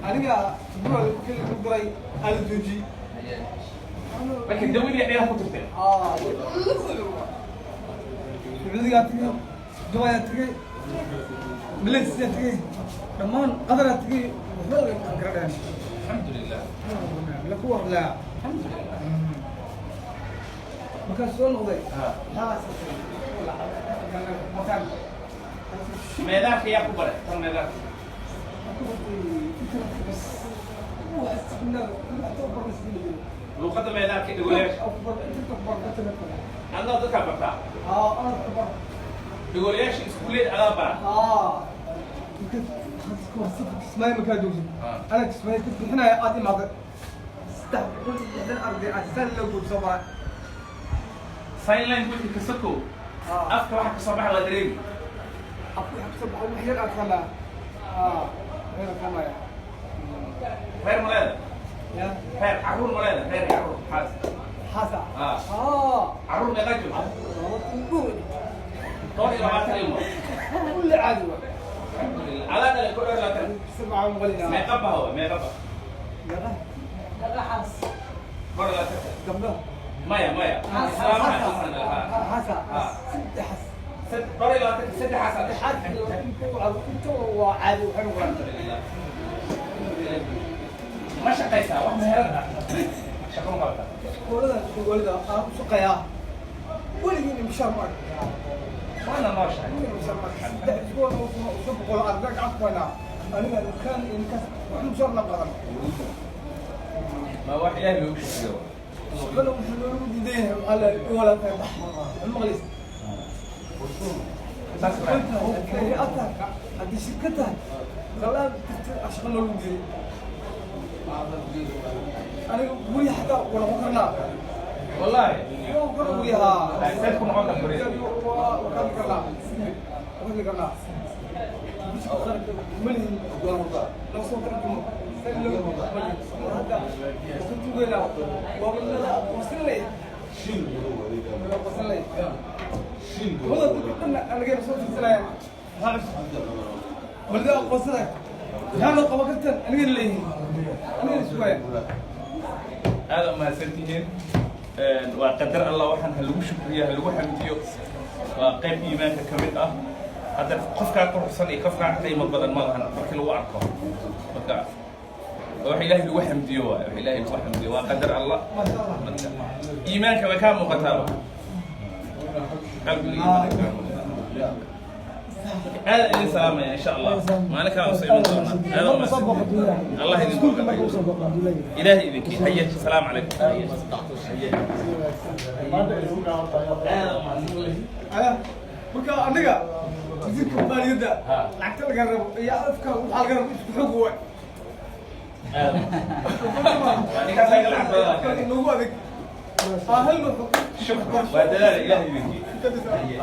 Aniga tuburaa keli ku diray, ala joojiyey. Marka dawadii dheeraha ku tirteen? Sacuudigaa tegey, Dubayaa tegey, Malaysia tegey, dhammaan Qadaraa tegey, waxba laga maqan kara dhehen. Alxamdulilah. La ku hadlaa. Alxamdulilah. Markaas soo noqday, maxaa asaasay markaan? Meedaarka yaa ku baray tan meedaarka? Bas Luuqadda meedaarka dhagoolayaasha adnaa dadkaa bartaa? Dhagoolayaasha iskuuleed adaa bara? Kismaayo markaa joogtid, anaa Kismaayo ka bixinaya, aad imaada 360 arday aad saan loo guud soo bara. Sign language ka sokow, afka waxa ka soo baxa waa dareemi. Afku waxa kasoo baxa wax yar aad fahmaya, wax yar aad fahmaya. Reer ma leeda? Ya. Reer, carruur ma leeda? Reer, carruur, xaas? Xaasa. Ah. Carruur meeqaa joogta? 22 ilmo. Kulli caadi wa. Alxamdulilah, adaa dhalay ku 24? Sabca maqalina. Meeqa baha wa, meeqa ba? Meeqa? 24. Gabdho. Maya, maya. Xaasa, saddex. 24 saddexaas aad dhashay? Inta waa caadi, waxay noqdaan. Alxamdulilah. Ma shaqaysaa? Wax meherad ah shaqo ma qabataa? Iskoolada dowladda aan u shaqeeyaa, weligiin mushaar ma arag. Waana nooshahay. Weligiin mushaar ma arag. Saddex iskool oo 500 arday gacanta ku haynaa aniga, kan iyo ninkaas, wax mushaar la qadan. Ma wax Ilaahay loogu shukriyo. Shaqada wuxuu noogu diidan yahay, waxaa la wala tahay bax maqlis. Saas waay. Haddii shirkad tahay qalaan shaqa noogu diiday. Aniga gurya xataa waa noqon karnaa. Wallahi? Waa kor guryaha. Saad ku noqon kartaa guryaha? Waa kaadi karnaa, waa kaadi karnaa. Malihin loo soo tarjumo, hadda isku tugeynaa, waa nala aqoonsan leh, nala aqoonsan leh. Wada dadka dhan anagayna soo tirsanayaan, balde aqoonsanay, maxaa loo qaban kartaan anigana leeyihiin, anigana sugaya. Aad u mahadsantihiin. Waa qadar Allah, waxaan ha lagu shukriyo, ha lagu xamdiyo, waa qayb iimaanka ka mid ah. Hadda qofkaa quruxsan iyo qofkaa qiimo badan ma lahan markii lagu arko. Marka wax Ilaahay lagu xamdiyo waay, wax Ilaahay lagu xamdiyo, waa qadar Allah. Maasha Allah. Marka iimaanka way kaa muuqataaba, qalbiga iimaanka kaa muuqataa. Aad idin salaamaya, insha Allah maalin kale usoo iman doonaa. Aad u mahadsantihiin, Allah idin barakayo, Ilaahay idinkii haye. Asalaamu calaykum. Haye, aad u mahadsantihiin. Aya, marka aniga wasiirka maaliyadda Ha. lacagta laga rabo iyo afka waxaa laga rabo isku xog waay. Aad waa ninkaas ayaga lacag badan. Noogu adag. Hal Shukran, waa dadaal, Ilaahay idinkii. Haye.